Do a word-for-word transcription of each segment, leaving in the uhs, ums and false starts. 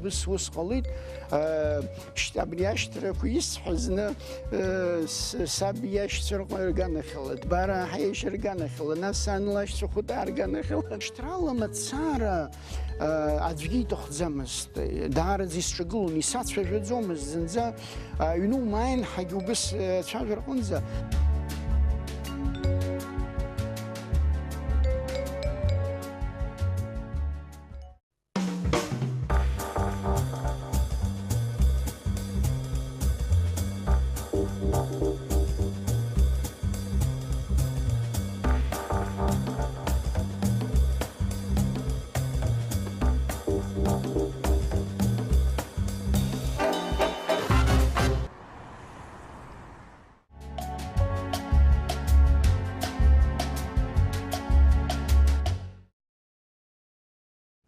Ус, ус ҟалеит, аа, шьҭа абри ашьҭрақәа исҳәаз зны, э, с-, саб иашьцәа рҟны рганахьала, Дбара аҳ иашьа рганахьала, нас сан лашьцәа Хәыта рганахьала. Шьҭрала мацара, аа, аӡәгьы иҭахӡамызт. Даараӡа исҿагылон, исацәажәаӡомызт зынӡа, аҩны умааин ҳәагьы убыс, э, ацәажәара аҟынӡа.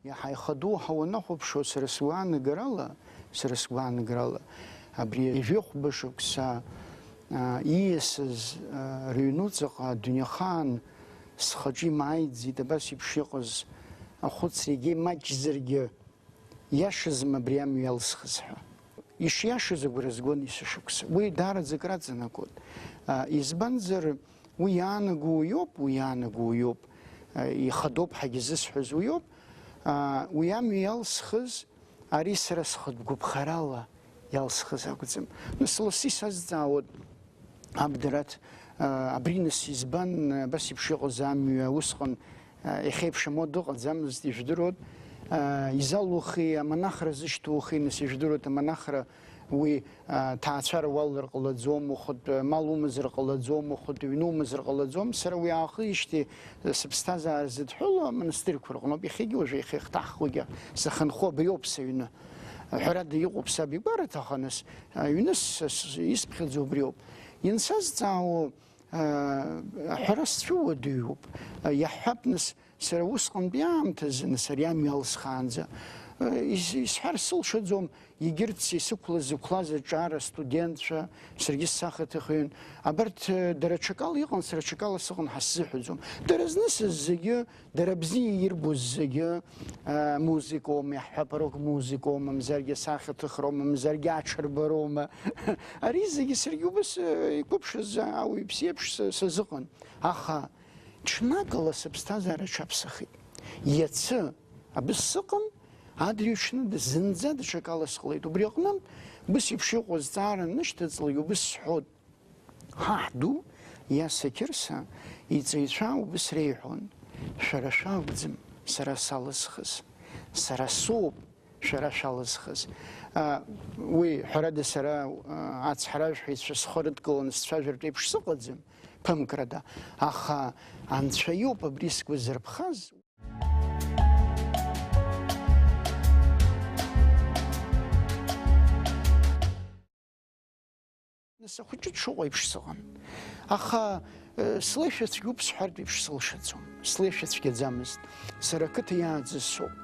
Иаҳа ихадоу ҳәа уанахәаԥшуа, сара сгәаанагарала, сара сгәаанагарала, абри ҩажәихәба шықәса, аа, ииасыз, аа, рыҩнуҵаҟа адунеихаан схаҿы имааиӡеит абас еиԥш иҟаз ахәыцра, егьа имаҷзаргьы, иашазма абри амҩа иалсхыз ҳәа. Ишиашаз агәра згон есышықәса. Уи даараӡа акраҵанакуан. А, избанзар, уи иаанаго уиоуп, уи иаанаго уиоуп. А, ихадоуп ҳәагьы зысҳәаз уиоуп. А, уи амҩа иалсхыз, ари сара схатә гәаԥхарала иалсхыз акәӡам. Нас лассы исазҵаауан, Аб Дараҭ, а, абри нас избан, а, абас еиԥш иҟаз амҩа усҟан, а, иахьеиԥш амода ыҟаӡамызт, ижәдыруан. А, изалухи, амонахра зышьҭоухи, нас ижәдыруан, амонахра уи, а, ҭаацәара уалалар ҟалаӡом, ухатә мал умазар ҟалаӡом, ухатә ҩны умазар ҟалаӡом. Сара уи аахижьҭеи, а, сыԥсҭазаара зыдҳәалоу амонастырьқәа рҟноуп, иахьагьы уажәы иахьа ихҭаҳхугьы сахьынхо абриоуп сыҩны. Ҳәарада, иҟоуп саб игәараҭа, аха нас, а, ҩныс с-, с-, исԥхьаӡо убриоуп. Иансазҵаауа, а, аҳәара сцәыуадаҩуп. А, иаҳҳәап, нас, сара усҟантәи аамҭазы, нас, ари амҩа алсхаанӡа, а, ис-, исҳәар сылшаӡом, егьырҭ исықәлаз, зықәлаз аҿар астудентцәа, саргьы сахаҭыхҩын. Абарҭ, а, дара ҽакала иҟан, сара ҽакала сыҟан ҳәа сзыҳәаӡом. Дара знысыз зегьы Дара бзиа ирбоз зегьы, а, музыкоума, иаҳҳәап, арок-музыкоума, мзаргьы асахьаҭыхроума, мзаргьы аҽырбароума. Ари зегьы саргьы убас, э, иқәыԥшыз ауаҩԥсы еиԥш са-, сазыҟан. Аха ҽнакала сыԥсҭазаара аҽаԥсахит. Иацы абыс сыҟан, адырҩаҽны зынӡа даҽакала сҟалеит. Убри аҟнытә, убыс еиԥш иҟоу азҵаара анышьҭыҵлак, убыс сҳәот. Ҳаҳ ду Иаса Қьырса иҵаҩцәа убыс реиҳәон, шәара шәакәӡам сара салызхыз, сара соуп шәара шәалызхыз. А, уи, ҳәарада, сара, а, ацҳаражәҳәаҩцәа схы рыдкыланы сцәажәартә еиԥш сыҟаӡам, ԥымкрада, аха Анцәа иоуп абри сгәы зырԥхаз. Нас ахәыҷы дшыҟоу еиԥш сыҟан. Аха, э, слеишәа цәгьоуп сҳәартә еиԥш сылшаӡом. Слеишәа цәгьаӡамызт. Сара ақыҭа иааӡаз соуп.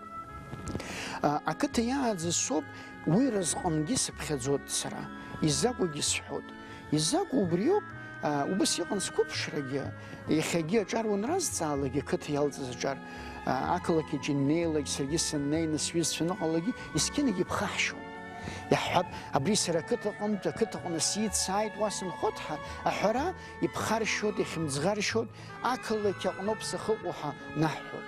А, ақыҭа иааӡаз соуп, уи разҟынгьы сыԥхьаӡот сара. Изакәугьы сҳәот. Изакәу убриоуп, а, убас иҟан сқәыԥшрагьы, иахьагьы аҿар уанразҵаалак, ақыҭа иалҵыз аҿар, а, ақалақь аҿы иннеилак, саргьы саннеи, нас сҩызцәа аныҟалагьы, есқьынагьы иԥхаҳшьон. Иаҳҳәап, абри сара ақыҭаҟынтә, ақыҭаҟны сицааит, уа сынхот ҳәа аҳәара иԥхаршьот, ихьымӡӷаршьот, ақалақь аҟноуп сахьыҟоу ҳәа наҳҳәо.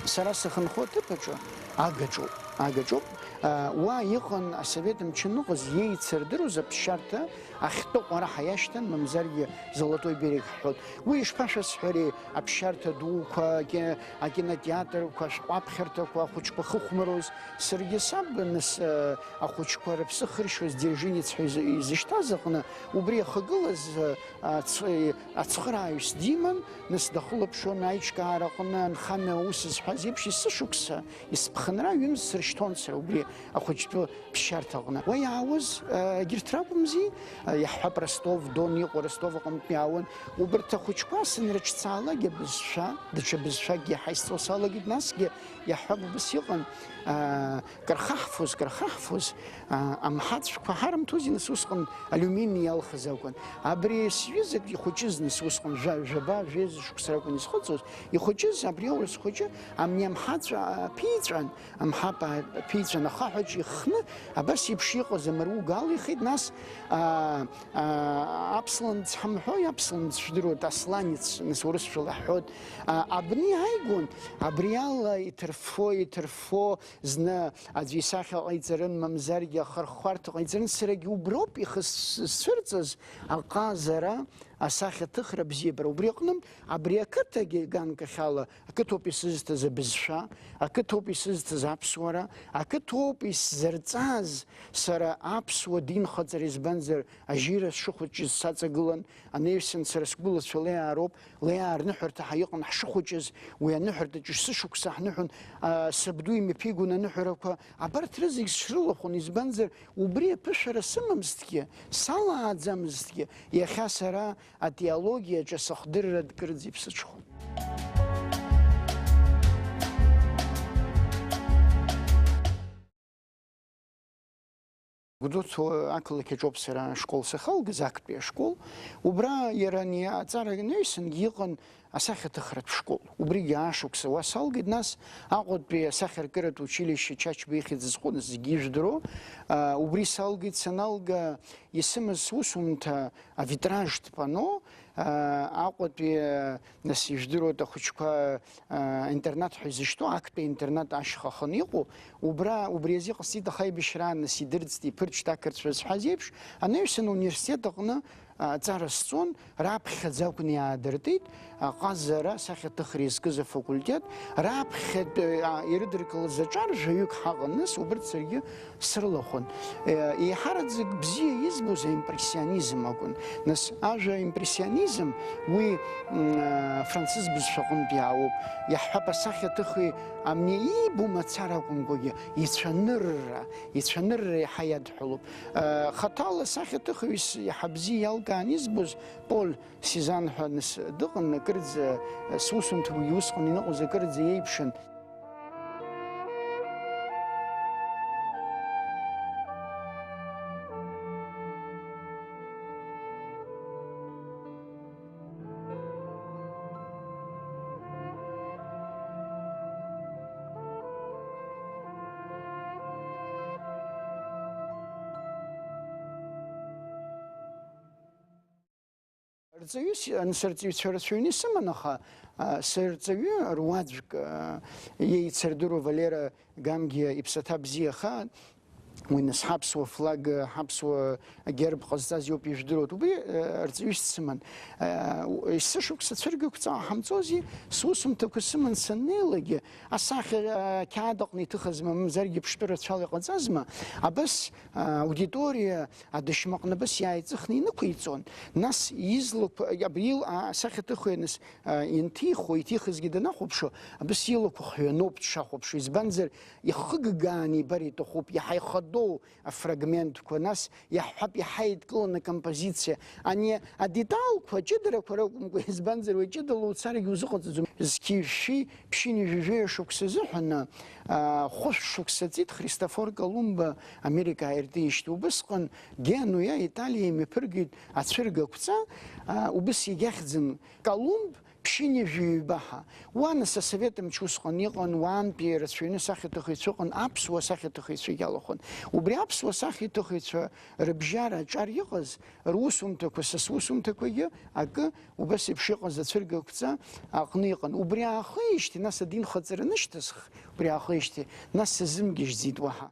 Сара сахьынхо аҭыԥ аҿы агаҿоуп, агаҿоуп. А, уа иҟан асовет мчы аныҟаз, иеицырдыруаз аԥсшьарҭа ахьтәы ҟәара ҳаиашьҭан, мамзаргьы Золотой берег ҳҳәот. Уи ишԥашәасҳәари, аԥсшьарҭа дуқәа, аки-, акинотеатрқәа, ашәҟәаԥхьарҭақәа, ахәыҷқәа ахьыхәмаруаз, саргьы саб, нас, э, ахәыҷқәа рыԥсы хыршьуаз Держинец ҳәа изы-, изышьҭаз аҟны, убри иахагылаз, э, ацхы-, ацхырааҩыс диман, нас дахылаԥшуан аиҿкаараҟны анхамҩа аус зҳәаз еиԥш, есышықәса, есԥхынра ҩымз сыршьит. Шьҭон сара убри ахәыҷтәы ԥсшьарҭаҟны. Уа иаауаз, э, егьырҭ ракәымзи, э, иаҳҳәап, Ростов-Дон иҟоу, Ростов аҟынтә иаауан. Убарҭ ахәыҷқәа санрыҿцаалак, абызшәа, даҽа бызшәакгьы иаҳа исҵо салагеит, насгьы иаҳҳәап, убас иҟан, э, кархаҳфоз, кархаҳфоз, э, амҳаҵәқәа ҳарымҭози, нас усҟан алиумини иалхыз акәын. Абри сҩызак ихәыҷыз, нас усҟан жәа-, жәаба, жәеиза шықәса ракәын изхыҵуаз, ихәыҷыз, абри аурыс хәыҷы, амни амҳаҵә, а, ԥиҵәан, амҳаԥ ааԥиҵәан ахаҳәаҿ иххны, абас еиԥш иҟаз амаруга алихит, нас, аа, аа, аԥсланц ҳамҳәои, аԥсланц шәдыруеит, асланец, нас урысшәала иаҳҳәоит, а, абни ааигон, абри ала иҭырффо, иҭырффо, зны аӡәы исахьа ҟаиҵарын, мамзаргьы ахырхәарҭа ҟаиҵарын, сарагьы уброуп ихыс-, сцәырҵыз, аҟазара, асахьаҭыхра абзиабара. Убри аҟнытә, абри ақыҭагьы ганкахьала ақыҭоуп исызҭаз абызшәа, ақыҭоуп исызҭаз аԥсуара, ақыҭоуп исзырҵаз сара аԥсуа динхаҵара, избанзар, ажьира сшыхәыҷыз саҵагылан, анаҩсан сара сгәылацәа леиаароуп, леиаа рныҳәарҭа ҳа иҟан ҳшыхәыҷыз, уи аныҳәарҭаҿы сышықәса ҳныҳәон, а, сабду имҩаԥигон аныҳәарақәа, абарҭ рызегь срылахәын, избанзар, убри аԥышәара сымамызҭгьы, салааӡамызҭгьы, иахьа сара атеологиаҿы сыхдырратә кырӡа иԥсыҽхон. Гәдоуҭа ақалақь аҿоуп сара ашкол сахьалгаз, актәи ашкол. Убра иара ани аҵара анаҩсангьы иҟан асахьаҭыхратә школ. Убригьы аашықәса уа салгеит, нас Аҟәатәи асахьаркыратә училище Чачба ихьӡ зху, зегьы ижәдыруа, а, убри салгеит, саналга исымаз сусумҭа авитражтә панно, а, Аҟәатәи, а, нас ижәдыруеит ахәыҷқәа, а, интернат ҳәа изышьҭоу, актәи интернат ашьха аханы иҟоу, убра, убри азы иҟасҵеит, аха аибашьраан нас идырӡт, иԥырҽт ақырҭцәа зҳәаз еиԥш, анаҩсан ауниверситет аҟны аҵара сҵон, раԥхьаӡа акәны иаадыртит, аҟазара асахьаҭыхра изкыз афакультет, раԥхьатәи, а, ирыдыркылаз аҿар жәаҩык ҳаҟан, нас убырҭ саргьы срылахәын. Е, еиҳараӡак бзиа избоз аимпрессионизм акәын. Нас ажәа импрессионизм, уи, м, а, францыз бызшәаҟынтә иаауп. Иаҳҳәап, асахьаҭыхҩы амни иибо мацара акәымкәагьы, ицәанырра, ицәанырра еиҳа иадҳәалоуп. Э, хаҭала асахьаҭыхҩыс иаҳа бзиа иалкаан избоз Поль Сезанн ҳәа нас дыҟан, акырӡа, э, сусумҭақәагьы усҟан иныҟәоз акырӡа иеиԥшын. Рҵаҩыс, ансырҵаҩцәа рацәаҩны исыман, аха, а, сырҵаҩы руаӡәк, а, иеицырдыруа Валера Гамгиа иԥсаҭа бзиахааит. Уи нас ҳаԥсуа флаг, ҳаԥсуа герб ҟазҵаз иоуп ижәдыруеит. Убри, э, рҵаҩыс дсыман. Э, у-, есышықәса цәыргақәҵа ҟаҳамҵози, сусумҭақәа сыман саннеилакгьы, асахьа, э, қьаад аҟны иҭыхызма, мамзаргьы ԥштәы рацәала иҟаҵазма, абас, э, аудиториа адашьмаҟны абас иааиҵыхны инықәиҵон. Нас излақәа, абри ил-, а, асахьаҭыхҩы нас, э, инҭихуа, иҭихызгьы данахәаԥшуа, абас илақәа хҩаноуп дшахәаԥшуа. Избанзар, ихыггааны ибар иҭахуп, иаҳа ихадоу афрагментқәа, нас иаҳҳәап, иаҳа еидкыланы акомпозициа. Ани адеталқәа, аҷыдарақәа ракәымкәа, избанзар, уи ҷыдала уцарагьы узыҟаҵаӡом. Зқьи жәшәи ԥшьынҩажәи жәаҩа шықәса азыҳәан, аа, хәышә шықәса ҵит Христофор Колумба Америка ааиртижьҭеи. Убысҟан Генуа, Италиа имҩаԥыргеит ацәыргақәҵа, аа, убыс иагьахьӡын Колумб ԥшьынҩажәи ҩба ҳәа. Уа, нас, асовет мчы усҟан иҟан, уаантәи рацәаҩны асахьаҭыхыҩцәа ыҟан, аԥсуа асахьаҭыхыҩцәагьы алахәын. Убри аԥсуа асахьаҭыхыҩцәа рыбжьара аҿар иҟаз, русумҭақәа, са сусумҭақәагьы акы убас еиԥш иҟаз ацәыргақәҵа аҟны иҟан. Убри аахижьҭеи, нас, адинхаҵара нышьҭысх, убри аахижьҭеи, нас сазымгьежьӡеит уаҳа.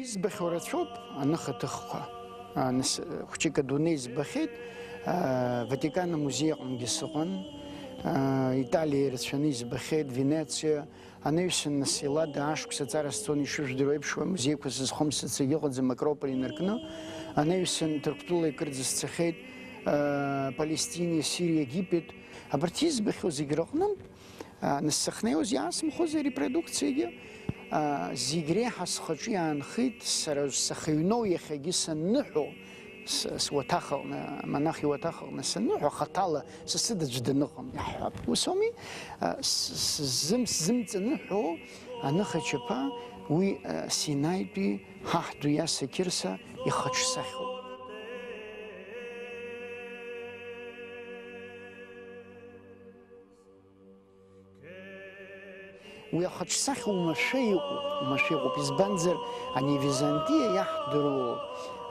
Избахьоу рацәоуп аныхаҭыхқәа. А, нас, хәҷык адунеи збахьеит, а, Ватикан амузеи аҟынгьы сыҟан, Италиа ирацәаны избахьеит, Венециа, анаҩсан нас Еллада ашықәс аҵара сцон, ишыжәдыруа еиԥш, уи амузеиқәа сызхымсыц егьыҟаӡам, Акрополь инаркны, анаҩсан Ҭырқәтәыла икырӡа сцахьеит, Палестиниа, Сириа, Египет, абарҭ избахьоу зегь рыҟнынтә, нас сахьнеиуаз иаасымхозеи арепродукциагьы, зегь реиҳа схаҿы иаанхеит, сара сахьыҩноу иахьагьы санныҳәо, с-, суаҭах аҟны, амонах иуаҭах аҟны санныҳәа, хаҭала сасыд аӡә даныҟам иаҳҳәап. Ус ауми? А, с-, сзым-, сзымҵаныҳәо аныхачаԥа уи, а, Синаитәи ҳаҳ ду Иаса Қьырса ихаҿсахьоуп. Уи ахаҿсахьа уамашәа иҟоуп, уамашәа иҟоуп. Избанзар, ани Византиа иаҳдыруа,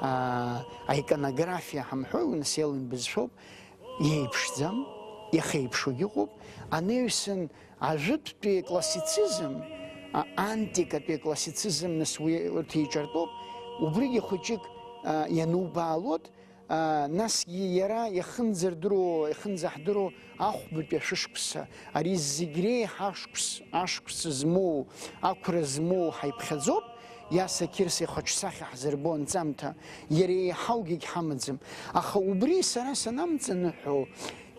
аа, аиконографиа ҳамҳәои, нас еилан бызшәоуп, иеиԥшӡам, иахьеиԥшугьы ыҟоуп. Анаҩсан ажәытәтәи классицизм, а, антикатәи классицизм, нас уи урҭ еиҿартәоуп, убригьы хәыҷык, а, ианубаалоит, А, насгьы иара иахынӡардыруа, иахынӡаҳдыруа ахәбатәи ашәышықәса, ари зегь реиҳа ашықәс, ашықәс змоу, ақәра змоу ҳаиԥхьаӡоуп, Иаса Қьырса ихаҿсахьа ҳзырбо анҵамҭа, иара еиҳаугьы егьҳамаӡам. Аха убри сара санамҵаныҳәо,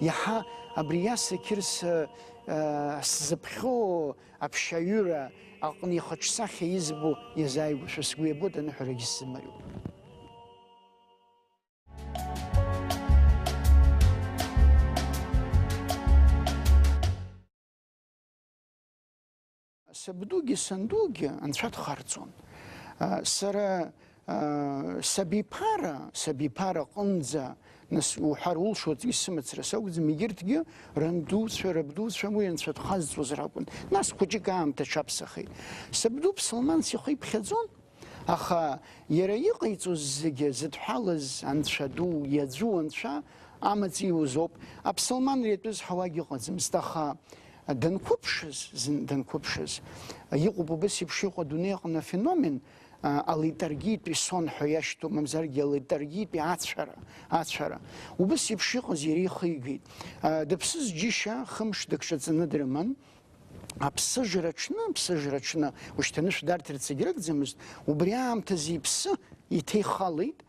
иаҳа абри Иаса Қьырса, а, сзыԥхьо аԥшьаҩыра аҟны ихаҿсахьа избо иазааигәашәа сгәы иабоит, аныҳәарагьы сзымариоуп. Сабдугьы сандугьы анцәа дхарҵон. А, сара, а, сабиԥара, сабиԥара аҟынӡа, нас уҳәар улшоит, исымацара сакәӡам, егьырҭгьы рандуцәа, рабдуцәа уи анцәа дхазҵоз ракәын. Нас хәыҷык аамҭа аҽаԥсахит. Сабду ԥсылманс ихы иԥхьаӡон. Аха иара иҟаиҵоз зегьы зыдҳәалаз Анцәа ду, иаӡәу Анцәа амаҵ иуз ауп. Аԥсылманра иатәыз ҳауагь ыҟаӡамызт, аха данқәыԥшыз, зын данқәыԥшыз, иҟоуп убыс еиԥш иҟоу адунеи аҟны афеномен, а, алитаргиатәи сон ҳәа иашьҭоу, мамзаргьы алитаргиатәи ацәара, ацәара. Убыс еиԥш иҟаз иара ихигеит. А, дыԥсыз џьышьа хымш дыкҿаҵаны дрыман. Аԥсыжра аҽны, аԥсыжра аҽны, ушьҭа анышә дарҭарц егьрыгӡамызт, убри аамҭазы иԥсы иҭихалеит,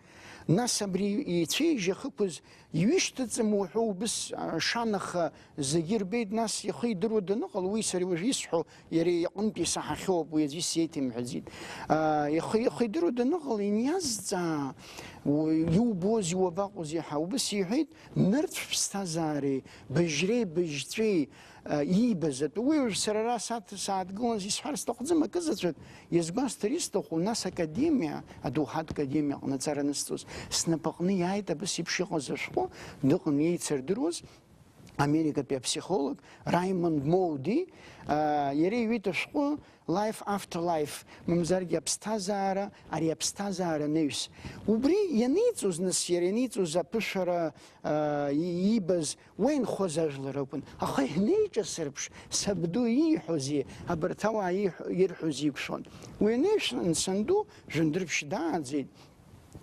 нас абри ицәеижь иахықәыз иҩышьҭыҵым уҳәа убыс, а, шанаха зегьы ирбеит, нас ихы идыруа даныҟала, уи сара уажә исҳәо иара иҟынтә исаҳахьоуп, уи аӡәы исеиҭимҳәаӡеит. А, ихы, ихы идыруа даныҟала, иниазҵаа, у-, иубозеи, уабаҟоузеи ҳәа, убыс иҳәеит, нырцә ԥсҭазаареи, быжьреи, быжьҵәеи, а, иибаз атәы. Уи уажә сара ара саҭ-, сааҭгылан исҳәар сҭахӡам акы заҵәык, иазгәасҭар исҭаху, нас академиа, адоуҳатә академиа аҟны аҵара анысҵоз, снапаҟны иааит абас еиԥш иҟаз ашәҟәы, дыҟан иеицырдыруаз, Америкатәи аԥсихолог Раймонд Моуди, а, иара иҩит ашәҟәы Life After Life, мамзаргьы аԥсҭазаара, ари аԥсҭазаара анаҩс. Убри ианиҵоз, нас иара ианиҵоз аԥышәара, а, и-, иибаз, уа инхоз ажәлар акәын. Аха ианеиҿасырԥш, сабду ииҳәози, абарҭ ауаа ииҳәо-, ирҳәози иқәшәон. Уи анаҩс санду, Жәындырԥшь дааӡеит,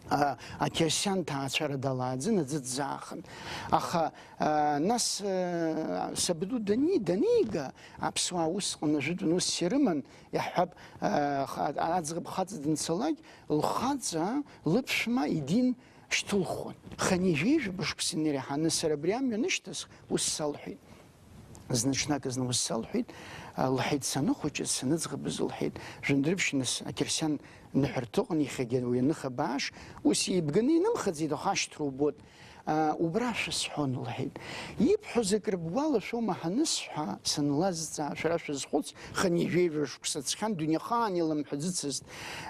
а, ақьырсиан ҭаацәара далааӡан, аӡы ҭзаахын. Аха, а, нас, а, сабду дани-, данига, аԥсуаа усҟан ажәытәан усс ирыман, иаҳҳәап, а, ха-, аӡӷаб хаҵа данцалак, лхаҵа лыԥшәма идин шьҭылхуан. Хынҩажәи жәаба шықәса инареиҳаны сара абри амҩа анышьҭысх, ус салҳәеит. Зны ҽнак зны ус салҳәеит, а, лҳәеит, саныхәыҷыз, саныӡӷабыз, лҳәеит, Жәындырԥшь нас ақьырсиан ныҳәарҭаҟны иахьагьы уи аныха бааш, ус еибганы инымхаӡеит, аха ашьҭра убоит. А, убра шәысҳәон, лҳәеит. Ибҳәоз акры бгәалашәома ҳанысҳәа, санлазҵаа, шәара шәызхәыц, хынҩажәи жәаба шықәса ҵхьан, дунеихаан илымҳәаӡыцызт.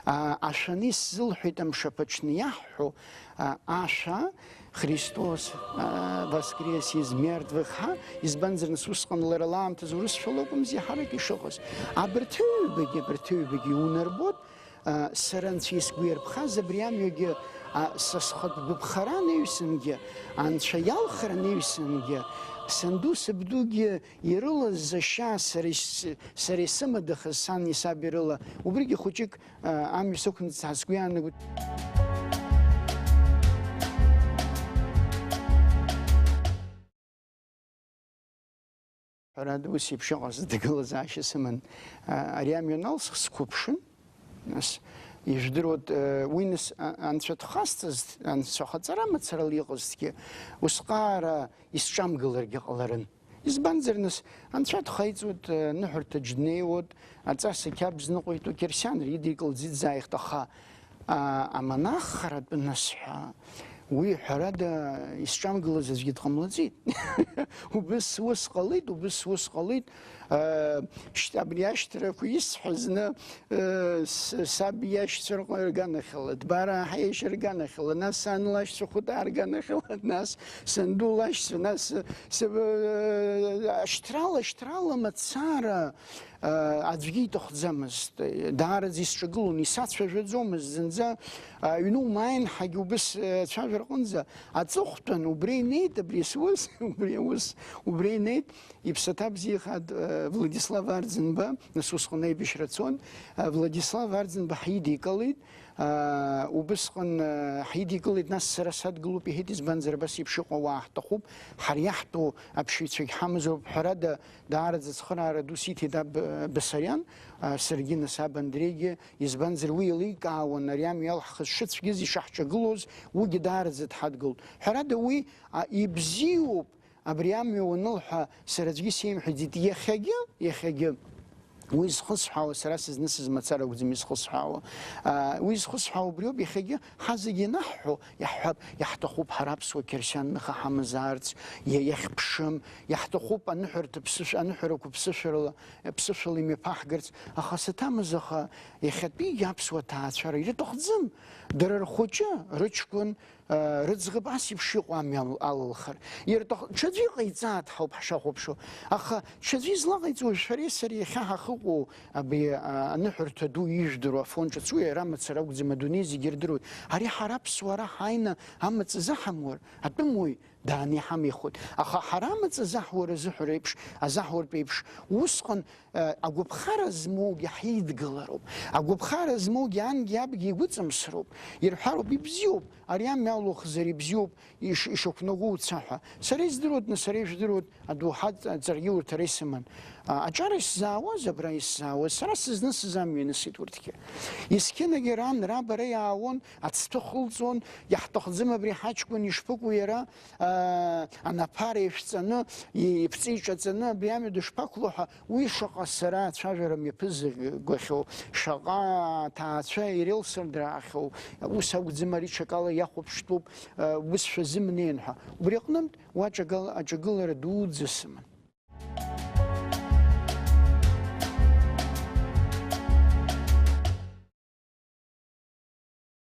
А, ашәаны исзылҳәеит амшаԥы аҽны иаҳҳәо, а, ашәа, Христос, а, воскрес из мертвых, ҳа, избанзар, нас усҟан лара лаамҭазы урысшәала акәымзи ҳарак ишыҟаз. Абарҭ ҩбагьы, абарҭ ҩбагьы иунарбот, а, сара анцәа исгәы иарԥхаз абри амҩагьы, а, са схатә гәаԥхара анаҩсангьы, анцәа иалхра анаҩсангьы, санду сабдугьы ирылаз ашьа сара ис-, сара исымадахаз сани саби рыла, убригьы хәыҷык, а, амҩа сықәнаҵ ҳәа сгәы иаанагоит. Ҳәарада, ус еиԥш иҟаз аҭагылазаашьа сыман. А, ари амҩа аналсх сқәыԥшын, нас, ижәдыруа, э, уи нас, а, анцәа дхасҵаз, анцәа хаҵара мацарала иҟазҭгьы, усҟаара исҿамгыларгьы ҟаларын. Избанзар, нас, анцәа дхаиҵуеит, э, ныҳәарҭаҿ днеиуеит, аҵас ақьабз ныҟәеитәу қьырсианра идикылӡит зааихт, аха, а, амонахратә нысҳәа, уи, ҳәарада, исҿамгылаз аӡәгьы дҟамлаӡеит. Убыс ус ҟалеит, убыс ус ҟалеит. А, шьҭ-, абри ашьҭрақәа исҳәаз зны, э, с-, саб иашьцәа рҟны рганахьала, Дбараа ҳаиашьа рганахьала, нас сан лашьцәа Хәыҭаа рганахьала, нас санду лашьцәа, нас, э, с-, э, шьҭрала, шьҭрала мацара, э, аӡәгьы иҭахӡамызт. Даараӡа исҿагылон, исацәажәаӡомызт зынӡа. Аҩны умааин ҳәагьы убыс, э, ацәажәара аҟынӡа аҵыхәтәан убра инеит, абри сус, убри аус, убра инеит. Иԥсаҭа бзиахааит, э, Владислав Арӡынба, нас усҟан аибашьра цон, э, Владислав Арӡынба ҳидикылеит, э, убысҟан, э, ҳидикылеит, нас сара садгылоуп, иҳәеит, избанзар, абас еиԥш иҟоу ауаа ҳҭахуп, ҳара иаҳтәу аԥшьаҩцәагь ҳамазароуп, ҳәарада, даараӡа ацхыраара ду сиҭеит аб-, Басариан, э, саргьы, нас аб Андреигьы, избанзар, уи еиликаауан ари амҩа иалаҳхыз шыцәгьаз, ишаҳҿагылоз, уигьы даараӡа дҳадгылт. Ҳәарада, уи, а, ибзиоуп, абри амҩа уанылҳәа, сара аӡәгьы сеимҳәаӡеит. Иахьагьы, иахьагьы уи зхысҳәаауа, сара сызнысыз мацара акәӡам изхысҳәаауа. А, уи зхысҳәаауа убриоуп, иахьагьы ҳазегьы ианаҳҳәо, иаҳҳәап, иаҳҭахуп ҳара аԥсуа қьырсианныха ҳамазаарц, иа-, иахьԥшым, иаҳҭахуп аныҳәарҭа ԥсышәа, аныҳәарақәа ԥсышәарала, ԥсышәала имҩаԥаҳгарц, аха саҭамыз, аха иахьатәигьы аԥсуа ҭаацәара ирыҭахӡам, дара рхәыҷы, рыҷкәын, Рыӡӷаб ас еиԥш иҟоу амҩа ал-, алылхыр. Ирҭах-, ҽаӡәы иҟаиҵааит ҳауп ҳшахәаԥшуа. Аха ҽаӡәы излаҟаиҵо шәареи сареи иахьа ҳахыҟоу абри, а, аныҳәарҭа ду ижәдыруа Афон ҿыц, уи ара мацара акәӡам, адунеи зегьы ирдыруеит. Ари ҳара аԥсуаа ара ҳааины амаҵ заҳамур, атәым уаҩ дааны иҳамихуеит. Аха ҳара амаҵ заҳур азыҳәа реиԥш, азаҳуартә еиԥш, усҟан Агәаԥхара змоугьы ҳидгылароуп. Агәаԥхара змоугьы ангьы абгьы игәыҵамсроуп. Ирҳәароуп, ибзиоуп, ари амҩа алухзар ибзиоуп, иш-, ишақәнаго уца ҳәа. Сара издыруеит, нас сара ижәдыруеит, адоуҳатә ҵаргьы урҭ ара исыман. А, аҿар исзаауаз, абра исзаауаз, сара сызнысыз амҩа инысит урҭгьы. Есқьынагьы ран, раб ара иаауан, ацҭәы хылҵуан, иаҳҭахӡам абри ҳаҷкәын, ишԥыкәу иара, аа, анаԥара ишәҵаны, и-, иԥҵа иҿаҵаны абри амҩа дышԥақәло ҳәа, уи шаҟа сара ацәажәара мҩаԥызгахьоу, шаҟа аҭаацәа ирылсырдраахьоу, ус акәӡам, ари ҽакала иахәаԥштәуп, аа, убысшәа зымнеин ҳәа. Убри аҟнытә уа аҿагала-, аҿагылара дуӡӡа сыман.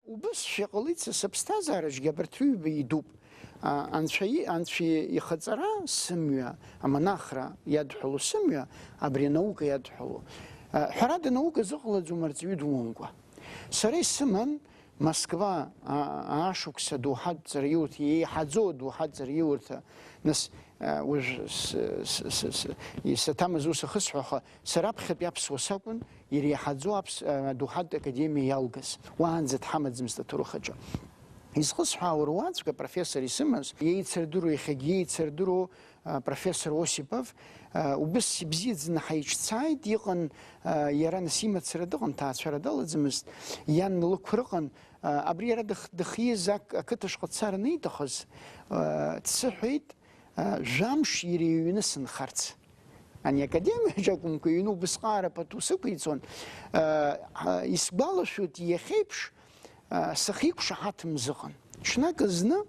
Убыс шәа иҟалеит, са сыԥсҭазаараҿгьы абарҭ рыҩба идуп. А, анцәа и-, анцәа ихаҵара сымҩа, амонахра иадҳәалоу сымҩа, абри анаука иадҳәалоу. А, ҳәарада, анаука зыҟалаӡом арҵаҩы думомкәа. Сара исыман Москва, а, аашықәса адоуҳатә ҵараиурҭа, еиҳаӡоу адоуҳатә ҵараиурҭа, нас, а, уажә с-, с-, с-, с-, исаҭамыз ус ахысҳәаха, сара аԥхьатәи аԥсуа сакәын, иреиҳаӡоу аԥс-, а, адоуҳатә академиа иалгаз, уаанӡа дҳамаӡамызт аҭоурых аҿы. Изхысҳәаауа руаӡәк апрофессор исымаз, иеицырдыруа, иахьагьы иеицырдыруа, а, профессор Осипов, а, убыс ибзиаӡаны ҳаиҿцааит, иҟан, а, иара нас имацара дыҟан, ҭаацәара далаӡамызт, иан лықәра ыҟан, а, абри иара дых-, дыхиз ақ-, ақыҭа шҟа дцар аниҭахыз, а, дсыҳәеит, а, жәамш иара иҩны сынхарц. Ани академиаҿ акәымкәа, иҩны убысҟаара пату сықәиҵон. А, а, исгәалашәоит, иахьеиԥш, а, сахьиқәшаҳаҭым зыҟан. Ҽнак зны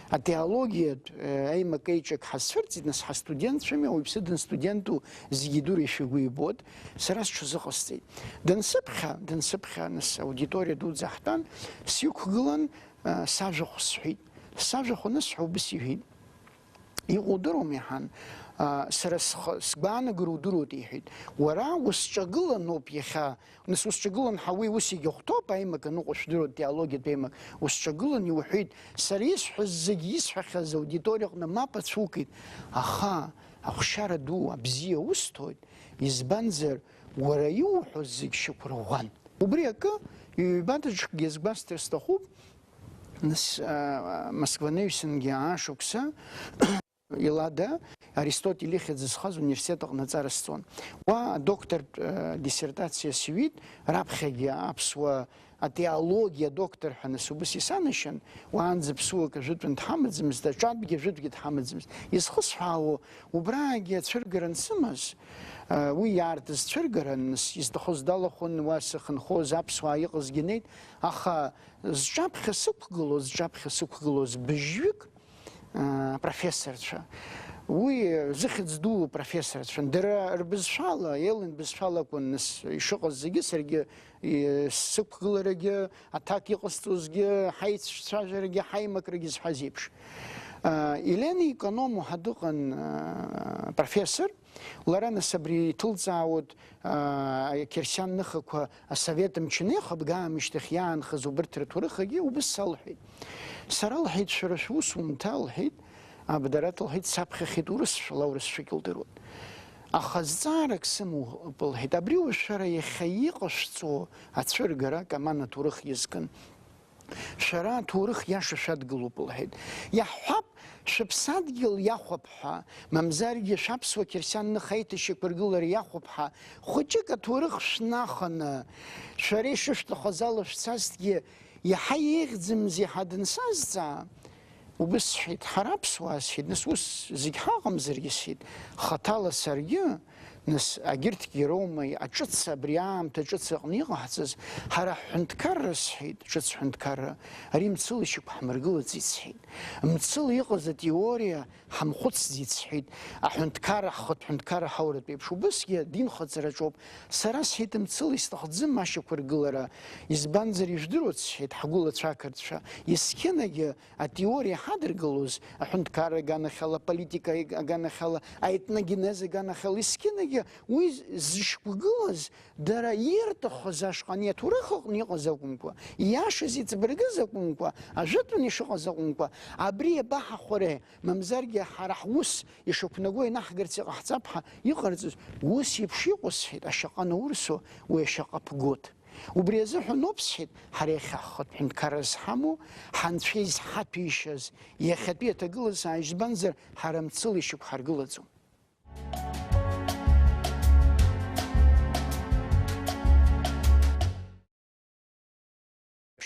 атеологиатә, а, аимак-еиҿак ҳазцәырҵит, нас ҳастудентцәами, ауаҩԥсы данстуденту зегьы идура ишәигәы ибоит, сара сҽазыҟасҵеит. Дансыԥхьа, дансыԥхьа, нас аудиториа дуӡӡа ҳтәан, сиқәгылан, а, сажәахә сҳәеит. Сажәахә анысҳәа, убыс иҳәеит. Иҟоу удыруама, иҳан, а, сара схы, сгәаанагара удыруеит, иҳәеит. Уара усҿагыланоуп иахьа, нас усҿагылан ҳәа уи ус егьахәҭоуп, аимак аныҟәа шәдыруеит, теологиатә аимак, усҿагылан иуҳәеит, сара исҳәаз зегьы исҳәахьаз аудиториаҟны мап ацәукит, аха ахәшьара ду абзиа усҭоит, избанзар, уара иуҳәо зегь шьақәырӷәӷәан. Убри акы, ҩбадаҿкгьы згәасҭар сҭахуп, Нас, а, Москванаҩсангьы аашықәса Елада, Аристотель ихьӡ зхаз университет аҟны аҵара сҵон. Уа адоктортә, э, диссертациа сҩит, раԥхьагьы аԥсуа атеологиа доктор ҳәа нас убыс исанашьан, уаанӡа ԥсуак ажәытәан дҳамаӡамызт, аҿатәгьы ажәытәгьы дҳамаӡамызт. Изхысҳәаауа, убраагьы ацәыргара ансымаз, э, уи иаартыз цәыргара, нас изҭахоз далахәын, уа сахьынхоз аԥсуаа иҟазгьы неит, аха зҿаԥхьа сықәгылоз, зҿаԥхьа сықәгылоз быжьҩык, аа, профессорцәа. Уи зыхьӡ дуу профессорцәан. Дара рбызшәала, Елен бызшәала акәын нас ишыҟаз зегьы, саргьы, и, сықәгыларагьы, аҭак иҟасҵозгьы, ҳаицәцәажәарагьы, ҳаимакрагьы зҳәаз еиԥш. Аа, Елена Икономо ҳәа дыҟан, аа, профессор. Лара нас абри иҭылҵаауеит, аа, ақьырсиан ныхақәа асовет мчы анеихыбга аамышьҭахь иаанхаз убырҭ рҭоурыхгьы убыс салҳәеит. Сара, лҳәеит, шәара шәус умҭа, лҳәеит, Абдарат, лҳәеит, саԥхьахьеит урысшәала, аурысшәагьы лдыруан. Аха зҵаарак сымоуп, лҳәеит, абри уажә шәара иахьа иҟашәҵо ацәыргара, Каман аҭоурых иазкын. Шәара аҭоурых иаша шәадгылоуп, лҳәеит. Иаҳҳәап, шәыԥсадгьыл иахәап ҳәа, мамзаргьы шәаԥсуа қьырсиан ныха аиҭашьақәыргылара иахәап ҳәа, хәыҷык аҭоурых шәнаханы, шәара ишышәҭахыз ала шәцазҭгьы, иаҳа еиӷьӡымзи ҳәа дансазҵаа, убыс сҳәеит, ҳара аԥсуаа, сҳәеит, нас ус зегь ҳаҟамзаргьы, сҳәеит, хаҭала саргьы, Нас, агьырҭгьы роума аҿыц, абри аамҭа ҿыц аҟны иҟаҳҵаз, ҳара ҳҳәынҭқарра, сҳәеит, ҿыц ҳәынҭқарра, ари мцыла ишьақәҳмыргылаӡеит, сҳәеит. Мцыла иҟаз атеориа ҳамхәыцӡеит, сҳәеит, аҳәынҭқарра, ҳхатә ҳәынҭқарра ҳауратә еиԥш. Убысгьы адинхаҵараҿоуп. Сара, сҳәеит, мцыла исҭахӡам ашьақәыргылара, избанзар, ижәдыруеит, сҳәеит, ҳгәылацәа ақырҭцәа, есқьынагьы атеориа ҳадыргалоз, аҳәынҭқарра аганахьала, аполитика аганахьала, аетногенез аганахьала, есқьынагьы уи зышьақәгылаз, дара ирҭахыз ашҟа ани аҭоурых аҟны иҟаз акәымкәа, ииашаз иҵабыргыз акәымкәа, ажәытәан ишыҟаз акәымкәа, абри иабаҳахәари, мамзаргьы ҳара ҳус ишақәнаго инаҳгарц иҟаҳҵап ҳәа иҟарҵаз, ус еиԥш иҟоу, сҳәеит, ашьаҟа наурсо, уи ашьаҟа ԥгот. Убри азыҳәан ауп, сҳәеит, ҳара иахьа ҳхатә ҳәынҭқарра зҳамоу, ҳанцәа изҳаҭәеишьаз иахьатәи аҭагылазаашьа, избанзар, ҳара мцыла ишьақәҳаргылаӡом.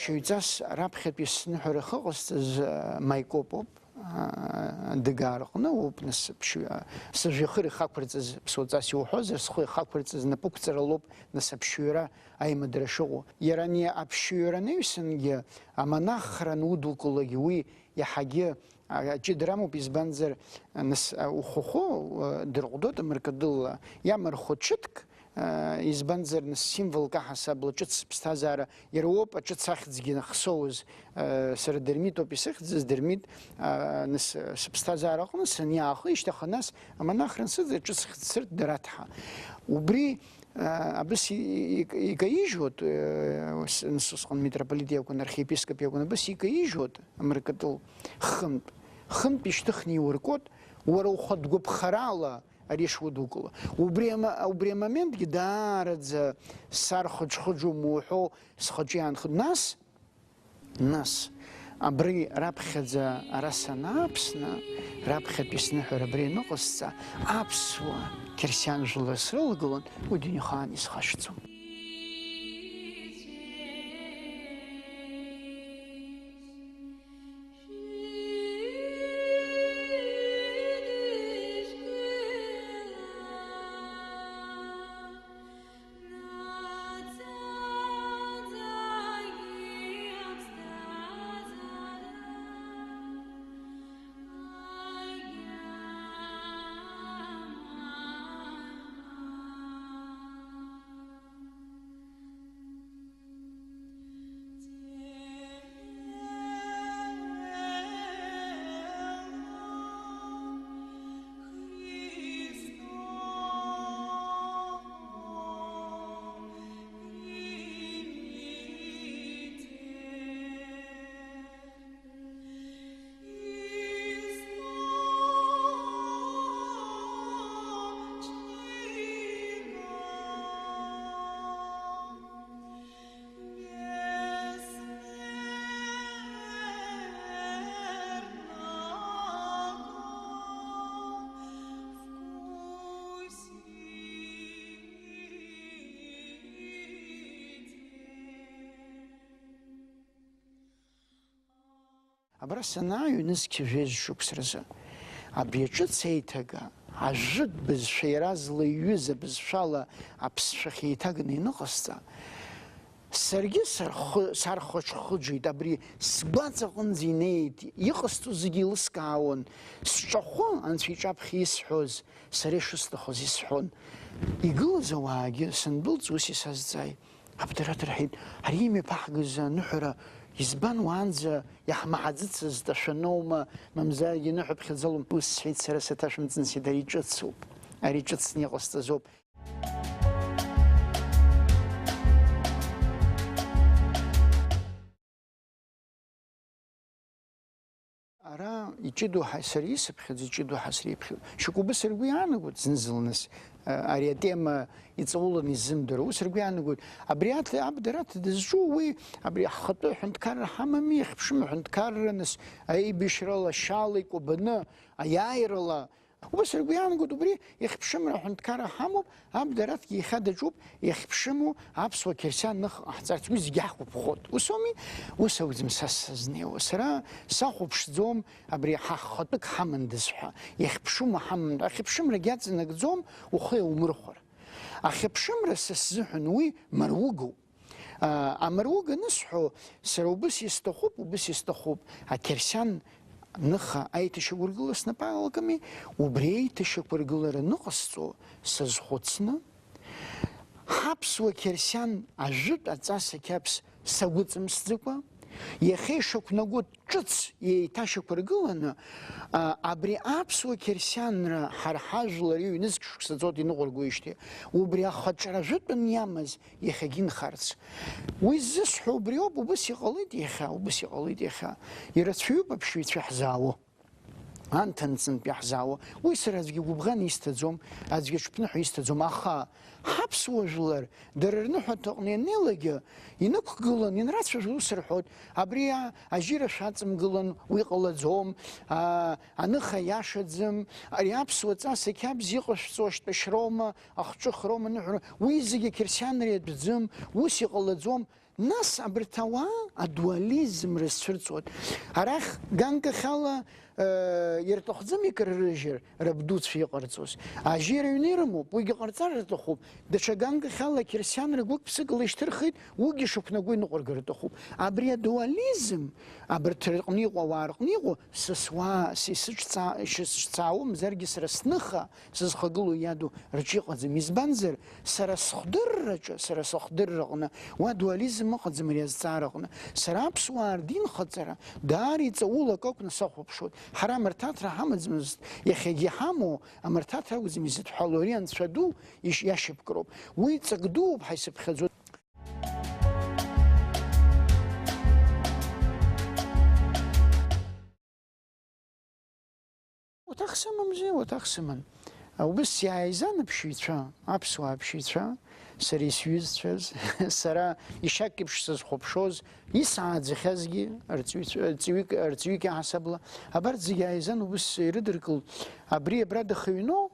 Ԥшьаҩҵас раԥхьатәи сныҳәара ахьыҟасҵаз, а, Маикоп ауп, а, Дыгаа рҟны ауп, нас ԥшьҩы, а, сыжәҩахыр ихақәырҵаз, ԥсуаҵас иуҳәозар, схы ихақәырҵаз напықәҵарала ауп, нас аԥшьҩыра аимадара шыҟоу. Иара ани аԥшьҩыра анаҩсангьы, амонахра анудукылогь уи иаҳагьы, а, ҷыдара амоуп, избанзар, нас, а, ухахәы, а, дырҟәдоит амыркыдылла, иамырхәо ҽыҭк, а, избанзар, нас символк аҳасабала ҿыц сыԥсҭазаара, иара уоуп аҿыц ахьӡгьы ахсоуз, а, сара Дырмит ауп исыхьӡыз, Дырмит, а, нас, сыԥсҭазаара аҟны саниаахышьҭаха, нас амонахра ансыӡ аҿыц хьӡ сырҭ Дараҭ ҳәа. Убри Абыс и-, и-, икаижьуеит, э, с-, нас усҟан митрополит иакәын, архиепископ иакәын, абыс икаижьуеит амыркатыл хынтә. Хынтә ишьҭыхны иуркуеит, уара ухатә гәаԥхарала ари шудукыло. Убри ама-, убри амоментгьы даараӡа сархыџхыџума уҳәо, схаҿы иаанхоит. Нас Нас, абри раԥхьаӡа ара санааԥсна, раԥхьатәи сныҳәара абри аныҟасҵа, аԥсуа қьырсиан жәлар срылагылан, уи дунеихаан исхашҭӡом. Абра санааи ҩнызқь жәеиза шықәса рзы, абри аҿыц еиҭага, ажәытә бызшәа иаразла иҩыз абызшәала аԥсшәахь еиҭаганы ианыҟасҵа, саргьы сархы-, сархәаҽхыџит, абри сгәаҵаҟынӡа инеит, иҟасҵо зегьы еилыскаауан, сҿахәы Анцәа иҿаԥхьа исҳәоз, сара ишысҭахыз исҳәон. Игылаз ауаагьы сандәылҵ, ус исазҵааит. Абдараҭ, рҳәеит, ари имҩаԥаҳгаз аныҳәара избан, уаанӡа иаҳмаҳаӡыцызт, ашәаноума, мамзаргьы ныҳәаԥхьаӡалом. Ус сҳәеит сара саҭашәымҵан, сида, ари ҿыцуп, ари ҿыцны иҟасҵазоуп. Ара иҷыдоу ҳа-, сара исыԥхьаӡо, иҷыдоу ҳа-, сара иԥхьаӡо. Шьоукы убыс ргәы иаанагоит зны-зынла, а, ари атема иҵауланы изымдыруа. Ус ргәы иаанагоит. Абри аҭ-, аб Дараҭ дызҿу уи, абри ҳхатәы ҳәынҭқарра ҳамами, иахьԥшым аҳәынҭқарра, нас, аибашьрала, шьала икәабаны, аиааирала, Убас ргәы иаанагоит, убри иахьԥшымра аҳәынҭқарра ҳамоуп, аб Дараҭгьы иахьа даҿуп, иахьԥшыму аԥсуа қьырсиан ныха ҟаҳҵарц, уи зегьы ҳгәаԥхоит. Ус ауми? Ус акәӡам са сазнеиуа. Сара сахәаԥшӡом абри ҳа ҳхатәык ҳамандаз ҳәа, иахьԥшума ҳамам, ахьыԥшымрагьы аҵанакӡом ухы иаумырхәар. Ахьыԥшымра са сзыҳәан уи маругоуп. А, амаруга анысҳәо, сара убыс исҭахуп, убыс исҭахуп, ақьырсиан ныха аиҭашьақәыргыла снапы алакыми, убри аиҭашьақәыргылара ныҟасҵо сазхәыцны, ҳаԥсуа қьырсиан ажәытә аҵас ақьабз сагәыҵымсӡакәа, иахьа ишақәнаго ҿыц еиҭашьақәыргыланы, а, абри аԥсуа қьырсианра ҳара ҳажәлар ҩнызқь шықәса ҵуеит иныҟәыргоижьҭеи, убри ахаҿра ажәытәан иамаз иахьагьы инхарц. Уи ззысҳәо убриоуп, убыс иҟалеит иахьа, убыс иҟалеит иахьа. Ирацәаҩуп аԥшьаҩцәа иаҳзаауа, анҭынҵынтә иаҳзаауа. Уи сара аӡәгьы гәыбӷан исҭаӡом, аӡәгьы ҽԥныҳәа исҭаӡом, аха ҳаԥсуа жәлар дара рныҳәаҭаҟны ианнеилакгьы, инықәгылан, инрацәажәо ус рҳәоит, абри а-, ажьира шәаҵамгылан, уи ҟалаӡом, а, аныха иашаӡам, ари аԥсуа ҵас ақьабз иҟашәҵо ашьтәашьроума, ахҿыхроума, аныҳәара, уи зегьы ақьырсианра иатәӡам, ус иҟалаӡом. Нас абарҭ ауаа адуализм рызцәырҵуеит. Арахь ганкахьала, э, ирҭахӡам икарырыжьыр, рабдуцәа иҟарҵоз. Ажьира аҩны ирымоуп, уигьы ҟарҵар рҭахуп. Даҽа ганкахьала ақьырсианра гәык-ԥсыкала ишьҭырхит, уигьы шықәнаго иныҟәыргар рҭахуп. Абри адуализм абарҭ рҟны иҟоу, ауаа рҟны иҟоу, сасуаа, сисыҿцаа-, сысҿцаауамзаргьы сара сныха, сызхагылоу иаду рҿы иҟаӡам. Избанзар, сара схдырраҿы, сара сыхдырраҟны уа дуализм ыҟаӡам ари азҵаараҟны. Сара аԥсуаа рдинхаҵара даара иҵаулак акәны сахәаԥшуеит. Ҳара амырҭаҭра ҳамаӡамызт, иахьагьы иҳамоу амырҭаҭра акәӡам изыдҳәалоу, ари Анцәа ду иш-, иашьапкроуп. Уи ҵак дууп ҳәа исыԥхьаӡоит. Уҭах сымамзи, уҭах сыман. Убыс иааизан аԥшьаҩцәа, аԥсуаа аԥшьаҩцәа, сара исҩызцәаз, сара ишьак еиԥш сызхәаԥшуаз, исааӡахьазгьы, рҵаҩцәа-, рҵаҩык, рҵаҩык иаҳасабала, абарҭ зегьы ааизан убыс ирыдыркылт, абри абра дахыҩноу,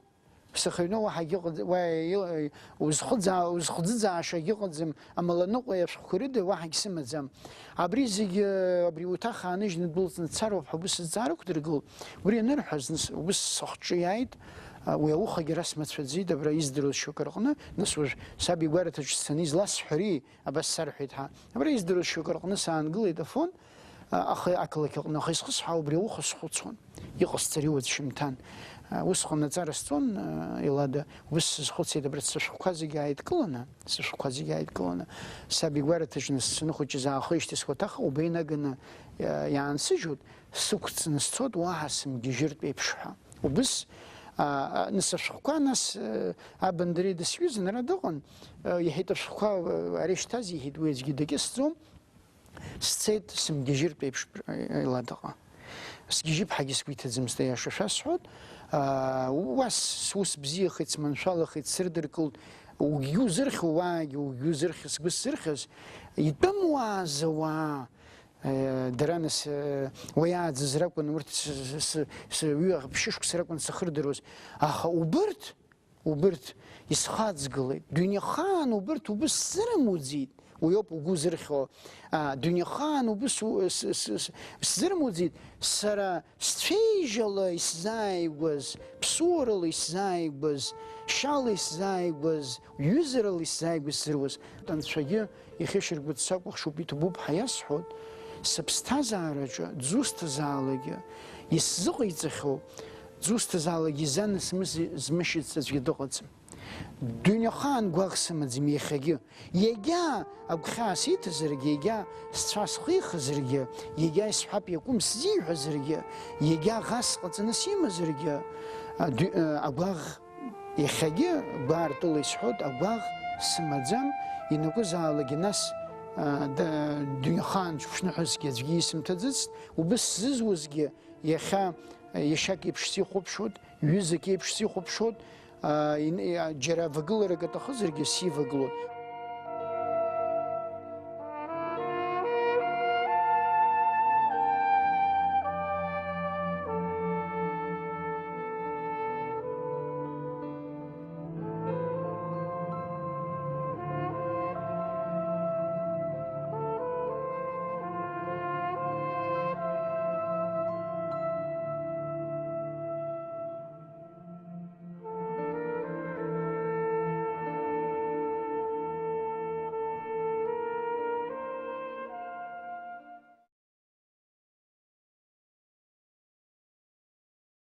Сахьыҩноу уаҳагьы ыҟаӡ-, уа ил-, узхыӡаа-, узхӡыӡаашагьы ыҟаӡам, амаланыҟәеи ашәҟәқәеи рыда уаҳагь сымаӡам. Абри зегьы, абри уҭах ааныжьны дәылҵны дцароуп ҳәа убыс зҵаара ықәдыргылт. Убри анырҳәаз, нас, убыс сыхҿы иааит, а, уи аухагьы расмацәаӡеит, абра издыруаз шьоукы рҟны, нас уажә саб игәараҭаҿы сцаны изласҳәари? Абас сарҳәеит ҳәа. Абра издыруаз шьоукы рҟны саангылеит Афон, а, аха ақалақь аҟны, аха исхысҳәаау убри ауха схәыцуан. Иҟасҵари уаҵәшьымҭан? А, усҟан аҵара сҵон, а, Елада, ус сызхәыцит, абра сышәҟәқәа зегьы ааидкыланы, сышәҟәқәа зегьы ааидкыланы, саб игәараҭаҿы сцаны хәыҷы заахижьҭеи схәаҭах, убри наганы, а, иаансыжьуеит, сықәҵны сцот, уаҳа сымгьежьыртә еиԥш ҳәа. Убыс, а, а, нас ашәҟәқәа, нас, э, абандареи дысҩызан, ара дыҟан, э, иҳәеит, ашәҟәқәа, э, ари шьҭаз, иҳәеит, уи аӡәгьы дакьысӡом, сцеит сымгьежьыртә еиԥш, э, Еладаҟа. Сгьежьып ҳәагьы сгәы иҭаӡамызт, аиаша шәасҳәоит. А, уа с-, сус бзиахеит, сманшәалахеит, сырдыркылт, угьы узырхьу, уаагьы угьы узырхьу, сгәы сзырхьыз, итәым уааза уаа, Э, дара нас, э, уи ааӡаз ракәын, урҭ с-, с-, с-, с-, ҩы-, ԥшьышықәса ракәын сахырдыруаз. Аха убырҭ, убырҭ исхаҵгылеит. Дунеихаан убырҭ убыс сзырымуӡеит. Уи ауп угәы зырхьо. А, дунеихаан убыс у-, с-, с-, с-, сзырмуӡеит, сара сцәеижьала исзааигәаз, ԥсуарала исзааигәаз, шьала исзааигәаз, ҩызарала исзааигәаз сзыруаз. Анцәагьы ихьышьаргәыҵ сакәыхшоуп, иҭабуп ҳәа иасҳәоит, сыԥсҭазаараҿы дзусҭазаалакгьы исзыҟаиҵахьоу, дзусҭазаалакгьы изанасмыз, змышьыц аӡәгьы дыҟаӡам. Дунеихаан гәаӷ сымаӡам иахьагьы. Егьа агәхьаа сиҭазаргьы, егьа сцәа схихызаргьы, егьа исҳәап иакәым сзиҳәазаргьы, егьа ӷас ҟаҵаны симазаргьы, а, дәи-, а, агәаӷ иахьагьы гәаартыла исҳәоит, агәаӷ сымаӡам, ианакәызаалакгьы нас, а, да-, дунеихаан ҽԥшныҳәасгьы аӡәгьы исымҭаӡацт, убыс сзызуазгьы иахьа, а, иашьак еиԥш сихәаԥшуеит, ҩызак еиԥш сихәаԥшуеит, а, ин-, а, џьара авагыларак аҭахызаргьы сивагылоит.